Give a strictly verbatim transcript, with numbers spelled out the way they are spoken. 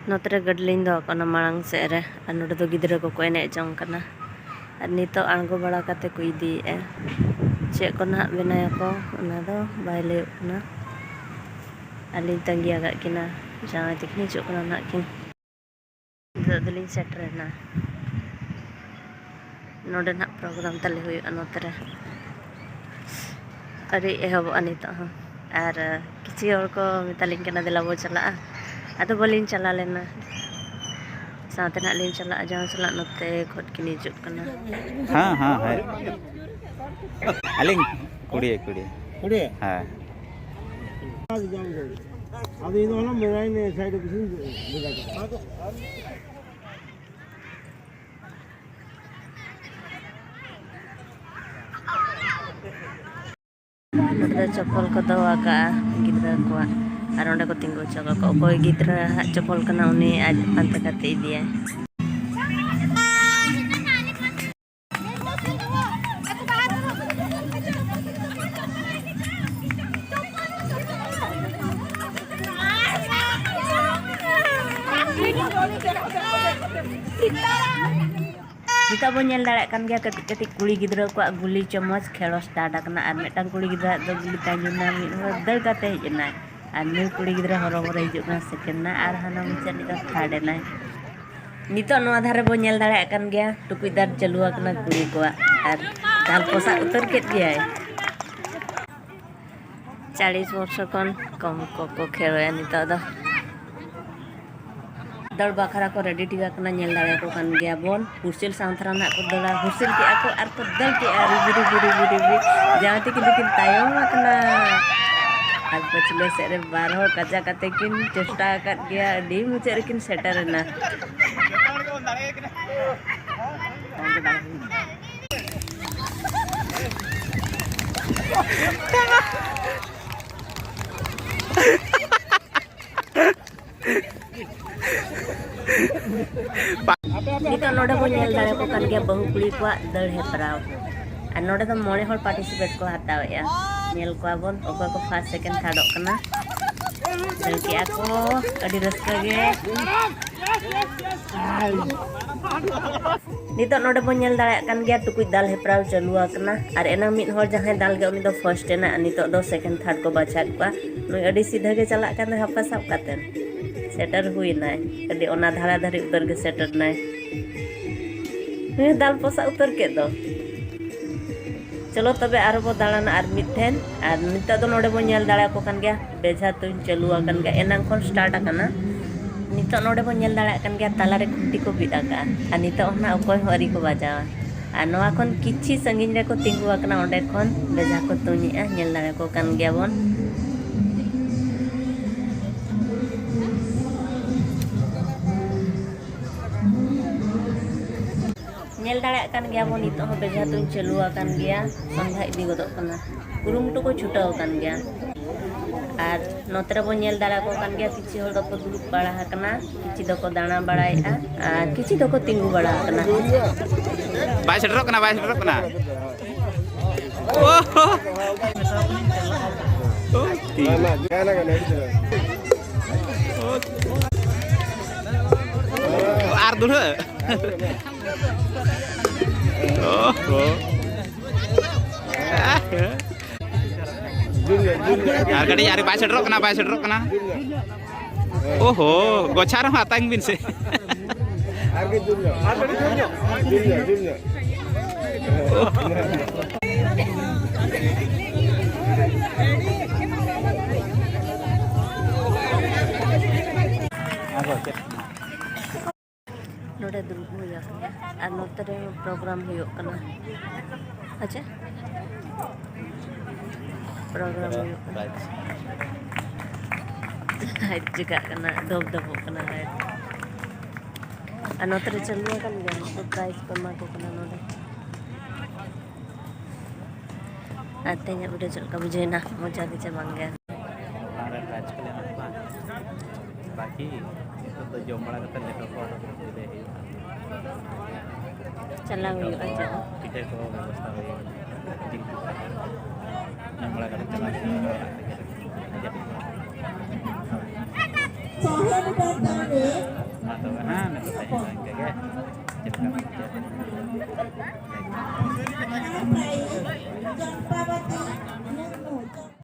ᱱᱚᱛᱮ ᱨᱮ ᱜᱟᱹᱰᱤ ᱞᱤᱧ ᱫᱚᱦᱚ ᱠᱟᱜ ᱠᱟᱱᱟ ᱢᱟᱲᱟᱝ ᱥᱮᱫ ᱨᱮ, ᱟᱨ ᱱᱚᱰᱮ ᱫᱚ ᱜᱤᱫᱽᱨᱟᱹ ᱠᱚᱠᱚ ᱮᱱᱮᱡ ᱡᱚᱝ ᱠᱟᱱᱟ᱾ ᱟᱨ ᱱᱤᱛᱚᱜ ᱟᱬᱜᱚ ᱵᱟᱲᱟ ᱠᱟᱛᱮ ᱠᱚ ᱤᱫᱤᱭᱮᱫᱼᱟ᱾ ᱪᱮᱫ ᱠᱚ ᱱᱟᱦᱟᱜ ᱵᱮᱱᱟᱭᱟᱠᱚ, ᱚᱱᱟ ᱫᱚ ᱵᱟᱭ ᱞᱟᱹᱭᱚᱜ ᱠᱟᱱᱟ᱾ ᱟᱨ ᱞᱤᱧ ᱛᱟᱺᱜᱤ ᱟᱠᱟᱫ ᱠᱤᱱᱟ, ᱡᱟᱶᱟᱭ ᱛᱟᱹᱠᱤᱱ ᱦᱤᱡᱩᱜ ᱠᱟᱱᱟ ᱱᱟᱦᱟᱜ ᱠᱤᱱ᱾ ᱱᱤᱛᱚᱜ ᱫᱚᱞᱤᱧ ᱥᱮᱴᱮᱨᱮᱱᱟ᱾ ᱱᱚᱰᱮ ᱱᱟᱦᱟᱜ ᱯᱨᱳᱜᱨᱟᱢ ᱛᱟᱞᱮ ᱦᱩᱭᱩᱜᱼᱟ ᱱᱚᱛᱮ ᱨᱮ᱾ ᱟᱹᱣᱨᱤ ᱮᱦᱚᱵᱚᱜᱼᱟ ᱱᱤᱛᱚᱜ ᱦᱚᱸ᱾ ᱟᱨ ᱠᱤᱪᱷᱩ ᱦᱚᱲ ᱠᱚ ᱢᱮᱛᱟᱞᱤᱧ ᱠᱟᱱᱟ, "ᱫᱮᱞᱟ ᱵᱚ ᱪᱟᱞᱟᱜᱼᱟ", ᱟᱫᱚ ᱵᱟᱹᱞᱤᱧ ᱪᱟᱞᱟᱣ ᱞᱮᱱᱟ᱾ ᱥᱟᱶᱛᱮ ᱱᱟᱦᱟᱜ ᱞᱤᱧ ᱪᱟᱞᱟᱜᱼᱟ, ᱡᱟᱦᱟᱸ ᱥᱟᱞᱟᱜ ᱱᱚᱛᱮ ᱠᱷᱚᱱ ᱠᱤᱱ ᱦᱤᱡᱩᱜ ᱠᱟᱱᱟ᱾ ᱦᱮᱸ, ᱦᱮᱸ, ᱦᱮᱸ᱾ ᱟᱹᱞᱤᱧ ᱠᱩᱲᱤ, ᱠᱩᱲᱤ᱾ ᱠᱩᱲᱤ? ᱦᱮᱸ᱾ ᱟᱫᱚ ᱤᱧ ᱫᱚ ᱚᱱᱟ ᱢᱮᱞᱟᱭ ᱱᱮ ᱥᱟᱭᱤᱰ ᱨᱮ ᱵᱮᱥᱤᱧ ᱵᱩᱡᱷᱟᱹᱣ ᱠᱮᱫᱟ᱾ ᱱᱚᱰᱮ ᱫᱚ ᱪᱚᱯᱯᱚᱞ ᱠᱚ ᱫᱚᱦᱚ ᱟᱠᱟᱜᱼᱟ ᱜᱤᱫᱽᱨᱟᱹ ᱠᱚᱣᱟᱜ, ᱟᱨ ᱚᱸᱰᱮ ᱠᱚ ᱛᱤᱸᱜᱩ ᱦᱚᱪᱚ ᱠᱟᱠᱚ᱾ ᱚᱠᱚᱭ ᱜᱤᱫᱽᱨᱟᱹ ᱦᱟᱸᱜ ᱪᱚᱯᱯᱚᱞ ᱠᱟᱱᱟ, ᱩᱱᱤ ᱟᱡ ᱯᱟᱱᱛᱮ ᱠᱟᱛᱮ ᱤᱫᱤᱭᱟᱭ᱾ ᱱᱤᱛᱚᱜ ᱵᱚᱱ ᱧᱮᱞ ᱫᱟᱲᱮᱭᱟᱜ ᱠᱟᱱ ᱜᱮᱭᱟ, ᱠᱟᱹᱴᱤᱡ ᱠᱟᱹᱴᱤᱡ ᱠᱩᱲᱤ ᱜᱤᱫᱽᱨᱟᱹ ᱠᱚᱣᱟᱜ ᱜᱩᱞᱤ ᱪᱟᱢᱚᱪ ᱠᱷᱮᱞᱳ start ᱟᱠᱟᱱᱟ᱾ ᱟᱨ ᱢᱤᱫᱴᱟᱝ ᱠᱩᱲᱤ ᱜᱤᱫᱽᱨᱟᱹ ᱟᱜ ᱫᱚ ᱜᱩᱞᱤ ᱛᱟᱭᱚᱢ ᱨᱮ ᱢᱤᱫ ᱦᱚᱲ ᱫᱟᱹᱲ ᱠᱟᱛᱮ ᱦᱮᱡ ᱮᱱᱟᱭ, ᱟᱨ ᱱᱩᱭ ᱠᱩᱲᱤ ᱜᱤᱫᱽᱨᱟᱹ ᱦᱚᱨᱚ ᱵᱚᱨᱚ ᱦᱤᱡᱩᱜ ᱠᱟᱱᱟ, second ᱮᱱᱟᱭ, ᱟᱨ ᱦᱟᱱᱟ ᱢᱩᱪᱟᱹᱫ ᱨᱮᱫᱚ third ᱮᱱᱟᱭ᱾ ᱱᱤᱛᱚᱜ ᱱᱚᱣᱟ ᱫᱷᱟᱨᱮ ᱵᱚᱱ ᱧᱮᱞ ᱫᱟᱲᱮᱭᱟᱜ ᱠᱟᱱ ᱜᱮᱭᱟ, ᱴᱩᱠᱩᱡ ᱫᱟᱜ ᱪᱟᱹᱞᱩ ᱟᱠᱟᱱᱟ ᱠᱩᱲᱤ ᱠᱚᱣᱟᱜ, ᱟᱨ ᱫᱟᱞ ᱯᱚᱥᱟᱜ ᱩᱛᱟᱹᱨ ᱠᱮᱫ ᱜᱮᱭᱟᱭ᱾ ᱪᱟᱞᱤᱥ ᱵᱚᱨᱥᱚ ᱠᱷᱚᱱ ᱠᱚᱢ ᱠᱚᱠᱚ ᱠᱷᱮᱞᱳᱭᱟ ᱱᱤᱛᱚᱜ ᱫᱚ᱾ ᱫᱟᱹᱲ ᱵᱟᱠᱷᱨᱟ ᱠᱚ ready ᱴᱷᱤᱠ ᱟᱠᱟᱱᱟ, ᱧᱮᱞ ᱫᱟᱲᱮᱭᱟᱠᱚ ᱠᱟᱱ ᱜᱮᱭᱟ ᱵᱚᱱ᱾ ᱦᱩᱥᱮᱞ ᱥᱟᱶᱛᱷᱟᱨᱟ ᱱᱟᱜ ᱠᱚ ᱫᱟᱹᱲᱟ, ᱦᱩᱥᱮᱞ ᱠᱮᱜᱼᱟ ᱠᱚ ᱟᱨ ᱠᱚ ᱫᱟᱹᱲ ᱠᱮᱜᱼᱟ, ᱨᱤᱵᱤ, ᱨᱤᱵᱤ, ᱨᱤᱵᱤ, ᱨᱤᱵᱤ᱾ ᱡᱟᱦᱟᱸ ᱛᱮ ᱠᱤᱱᱛᱩ ᱠᱤᱱ ᱛᱟᱭᱚᱢ ᱟᱠᱟᱱᱟ᱾ ᱟᱨ ᱯᱟᱹᱪᱷᱞᱟᱹ ᱥᱮᱫ ᱨᱮ ᱵᱟᱨ ᱦᱚᱲ ᱠᱟᱪᱟ ᱠᱟᱛᱮ ᱠᱤᱱ ᱪᱮᱥᱴᱟ ᱟᱠᱟᱫ ᱜᱮᱭᱟ, ᱟᱹᱰᱤ ᱢᱩᱪᱟᱹᱫ ᱨᱮᱠᱤᱱ ᱥᱮᱴᱮᱨ ᱮᱱᱟ᱾ ᱱᱤᱛᱚᱜ ᱱᱚᱰᱮ ᱵᱚᱱ ᱧᱮᱞ ᱫᱟᱲᱮᱭᱟᱠᱚ ᱠᱟᱱ ᱜᱮᱭᱟ ᱵᱟᱹᱦᱩ ᱠᱩᱲᱤ ᱠᱚᱣᱟᱜ ᱫᱟᱹᱲ ᱦᱮᱯᱨᱟᱣ᱾ ᱟᱨ ᱱᱚᱰᱮ ᱫᱚ ᱢᱚᱬᱮ ᱦᱚᱲ participate ᱠᱚ ᱦᱟᱛᱟᱣᱮᱜᱼᱟ᱾ ᱧᱮᱞ ᱠᱚᱣᱟ ᱵᱚᱱ ᱚᱠᱚᱭ ᱠᱚ first, second, thirdᱚᱜ ᱠᱟᱱᱟ᱾ ᱫᱟᱹᱲ ᱠᱮᱜᱼᱟ ᱠᱚ, ᱟᱹᱰᱤ ᱨᱟᱹᱥᱠᱟᱹ ᱜᱮ᱾ ᱱᱤᱛᱚᱜ ᱱᱚᱰᱮ ᱵᱚᱱ ᱧᱮᱞ ᱫᱟᱲᱮᱭᱟᱜ ᱠᱟᱱ ᱜᱮᱭᱟ, ᱴᱩᱠᱩᱡ ᱫᱟᱞ ᱦᱮᱯᱨᱟᱣ ᱪᱟᱹᱞᱩ ᱟᱠᱟᱱᱟ᱾ ᱟᱨ ᱮᱱᱟᱝ ᱢᱤᱫ ᱦᱚᱲ ᱡᱟᱦᱟᱸᱭ ᱫᱟᱞ ᱜᱮ, ᱩᱱᱤ ᱫᱚ ᱯᱷᱟᱥᱴ ᱮᱱᱟ, ᱟᱨ ᱱᱤᱛᱚᱜ ᱫᱚ ᱥᱮᱠᱮᱱᱰ, ᱛᱷᱟᱨᱰ ᱠᱚ ᱵᱟᱪᱷᱟᱣᱮᱫ ᱠᱚᱣᱟ᱾ ᱱᱩᱭ ᱟᱹᱰᱤ ᱥᱤᱫᱷᱟᱹ ᱜᱮ ᱪᱟᱞᱟᱜ ᱠᱟᱱ ᱫᱚ, ᱦᱟᱯᱟ ᱥᱟᱵ ᱠᱟᱛᱮ ᱥᱮᱴᱮᱨ ᱦᱩᱭ ᱮᱱᱟᱭ᱾ ᱟᱹᱰᱤ ᱚᱱᱟ ᱫᱷᱟᱨᱟ ᱫᱷᱟᱨᱤ ᱩᱛᱟᱹᱨ ᱜᱮ ᱥᱮᱴᱮᱨ ᱮᱱᱟᱭ᱾ ᱱᱩᱭ ᱫᱟᱞ ᱯᱚᱥᱟᱜ ᱩᱛᱟᱹᱨ ᱠᱮᱫ ᱫᱚ᱾ ᱪᱚᱞᱚ ᱛᱚᱵᱮ ᱟᱨᱦᱚᱸ ᱵᱚ ᱫᱟᱬᱟᱱᱟ ᱟᱨ ᱢᱤᱫ ᱴᱷᱮᱱ᱾ ᱟᱨ ᱱᱤᱛᱚᱜ ᱫᱚ ᱱᱚᱰᱮ ᱵᱚᱱ ᱧᱮᱞ ᱫᱟᱲᱮᱭᱟᱠᱚ ᱠᱟᱱ ᱜᱮᱭᱟ, ᱵᱮᱡᱷᱟ ᱛᱩᱧ ᱪᱟᱹᱞᱩ ᱟᱠᱟᱱ ᱜᱮᱭᱟ, ᱮᱱᱟᱝ ᱠᱷᱚᱱ ᱥᱴᱟᱨᱴ ᱟᱠᱟᱱᱟ᱾ ᱱᱤᱛᱚᱜ ᱱᱚᱰᱮ ᱵᱚᱱ ᱧᱮᱞ ᱫᱟᱲᱮᱭᱟᱜ ᱠᱟᱱ ᱜᱮᱭᱟ, ᱛᱟᱞᱟᱨᱮ ᱠᱷᱩᱱᱴᱤ ᱠᱚ ᱵᱤᱫ ᱟᱠᱟᱫᱼᱟ᱾ ᱟᱨ ᱱᱤᱛᱚᱜ ᱦᱚᱸ ᱱᱟᱜ ᱚᱠᱚᱭ ᱦᱚᱸ ᱟᱹᱣᱨᱤ ᱠᱚ ᱵᱟᱡᱟᱣᱟ᱾ ᱟᱨ ᱱᱚᱣᱟ ᱠᱷᱚᱱ ᱠᱤᱪᱷᱤ ᱥᱟᱺᱜᱤᱧ ᱨᱮᱠᱚ ᱛᱤᱸᱜᱩ ᱟᱠᱟᱱᱟ, ᱚᱸᱰᱮ ᱠᱷᱚᱱ ᱵᱮᱡᱷᱟ ᱠᱚ ᱛᱩᱧᱮᱜᱼᱟ, ᱧᱮᱞ ᱫᱟᱲᱮᱭᱟᱠᱚ ᱠᱟᱱ ᱜᱮᱭᱟᱵᱚᱱ᱾ ᱧᱮᱞ ᱫᱟᱲᱮᱭᱟᱜ ᱠᱟᱱ ᱜᱮᱭᱟ ᱵᱚᱱ, ᱱᱤᱛᱚᱜ ᱦᱚᱸ ᱵᱮᱡᱷᱟ ᱛᱩᱧ ᱪᱟᱹᱞᱩ ᱟᱠᱟᱱ ᱜᱮᱭᱟ, ᱥᱚᱱᱫᱷᱟ ᱤᱫᱤ ᱜᱚᱫᱚᱜ ᱠᱟᱱᱟ, ᱠᱩᱨᱩᱢᱩᱴᱩ ᱠᱚ ᱪᱷᱩᱴᱟᱹᱣ ᱟᱠᱟᱱ ᱜᱮᱭᱟ᱾ ᱟᱨ ᱱᱚᱛᱮ ᱨᱮᱵᱚᱱ ᱧᱮᱞ ᱫᱟᱲᱮᱭᱟᱠᱚ ᱠᱟᱱ ᱜᱮᱭᱟ, ᱠᱤᱪᱷᱩ ᱦᱚᱲ ᱫᱚᱠᱚ ᱫᱩᱲᱩᱵ ᱵᱟᱲᱟ ᱟᱠᱟᱱᱟ, ᱠᱤᱪᱷᱩ ᱫᱚᱠᱚ ᱫᱟᱬᱟ ᱵᱟᱲᱟᱭᱮᱫᱼᱟ, ᱟᱨ ᱠᱤᱪᱷᱩ ᱫᱚᱠᱚ ᱛᱤᱸᱜᱩ ᱵᱟᱲᱟ ᱟᱠᱟᱱᱟ᱾ ᱵᱟᱭ ᱥᱮᱴᱮᱨᱚᱜ ᱠᱟᱱᱟ, ᱵᱟᱭ ᱥᱮᱴᱮᱨᱚᱜ ᱠᱟᱱᱟ᱾ ᱳᱦᱳ᱾ ᱟᱨ ᱫᱩᱲᱦᱟᱹ᱾ ᱳᱦᱳ᱾ ᱟᱨ ᱠᱟᱹᱴᱤᱡ ᱟᱨ ᱵᱟᱭ ᱥᱮᱴᱮᱨᱚᱜ ᱠᱟᱱᱟ, ᱵᱟᱭ ᱥᱮᱴᱮᱨᱚᱜ ᱠᱟᱱᱟ᱾ ᱳᱦᱳ, ᱜᱚᱪᱷᱟ ᱨᱮᱦᱚᱸ ᱟᱛᱟᱝ ᱵᱤᱱ ᱥᱮ᱾ ᱟᱨ ᱠᱟᱹᱴᱤᱡ ᱡᱳᱨ ᱧᱚᱜ, ᱟᱨ ᱠᱟᱹᱴᱤᱡ ᱡᱳᱨ ᱧᱚᱜ, ᱡᱳᱨ ᱧᱚᱜ, ᱡᱳᱨ ᱧᱚᱜ᱾ ᱱᱚᱰᱮ ᱫᱩᱲᱩᱵ ᱦᱩᱭ ᱟᱠᱟᱱᱟ ᱟᱨ ᱱᱚᱛᱮ ᱨᱮ ᱯᱨᱳᱜᱨᱟᱢ ᱦᱩᱭᱩᱜ ᱠᱟᱱᱟ᱾ ᱟᱪᱪᱷᱟ, ᱯᱨᱳᱜᱨᱟᱢ ᱦᱩᱭᱩᱜ ᱠᱟᱱᱟ᱾ ᱞᱟᱭᱤᱴ ᱪᱤᱠᱟᱹᱜ ᱠᱟᱱᱟ, ᱫᱷᱚᱯ ᱫᱷᱚᱯᱚᱜ ᱠᱟᱱᱟ ᱞᱟᱭᱤᱴ᱾ ᱟᱨ ᱱᱚᱛᱮ ᱨᱮ ᱪᱟᱹᱞᱩ ᱟᱠᱟᱱ ᱜᱮᱭᱟ, ᱱᱚᱛᱮ ᱯᱨᱟᱭᱤᱡᱽ ᱠᱚ ᱮᱢᱟ ᱠᱚ ᱠᱟᱱᱟ ᱱᱚᱰᱮ᱾ ᱟᱨ ᱛᱮᱦᱮᱧᱟᱜ ᱵᱷᱤᱰᱤᱭᱳ ᱪᱮᱫ ᱞᱮᱠᱟ ᱵᱩᱡᱷᱟᱹᱣᱮᱱᱟ? ᱢᱚᱡᱟ ᱜᱮ ᱪᱮ ᱵᱟᱝ ᱜᱮ? ᱚᱱᱟ ᱨᱮ ᱯᱨᱟᱭᱤᱡᱽ ᱠᱚᱞᱮ ᱮᱢᱟ ᱠᱚᱣᱟ᱾ ᱵᱟᱠᱤ ᱱᱤᱛᱚᱜ ᱫᱚ ᱡᱚᱢ ᱵᱟᱲᱟ ᱠᱟᱛᱮ ᱞᱮᱴᱚ ᱠᱚ ᱟᱨᱚ ᱵᱤᱞᱟᱹᱭ ᱦᱩᱭᱩᱜᱼᱟ᱾ ᱪᱟᱞᱟᱣ ᱞᱮᱴᱚ ᱦᱩᱭᱩᱜᱼᱟ ᱠᱚ, ᱡᱚᱢ᱾ ᱯᱤᱴᱷᱟᱹ ᱠᱚ ᱵᱮᱵᱚᱥᱛᱷᱟ ᱦᱩᱭᱩᱜᱼᱟ᱾ ᱡᱤᱞ ᱯᱤᱴᱷᱟᱹ᱾ ᱡᱚᱢ ᱵᱟᱲᱟ ᱠᱟᱛᱮ ᱪᱟᱞᱟᱣ ᱦᱩᱭᱩᱜᱼᱟ ᱚᱲᱟᱜ ᱛᱮᱜᱮ᱾ ᱡᱟᱹᱯᱤᱫ ᱵᱟᱲᱟ᱾ ᱢᱟ ᱛᱚᱵᱮ ᱦᱟᱸᱜ ᱱᱤᱛᱚᱜ ᱫᱚ ᱤᱱᱠᱟᱹ ᱜᱮ᱾ ᱪᱮᱫ ᱞᱮᱠᱟ ᱵᱮᱱ ᱵᱩᱡᱷᱟᱹᱣ ᱠᱮᱫᱟ? ᱪᱚᱢᱯᱟᱵᱚᱛᱤ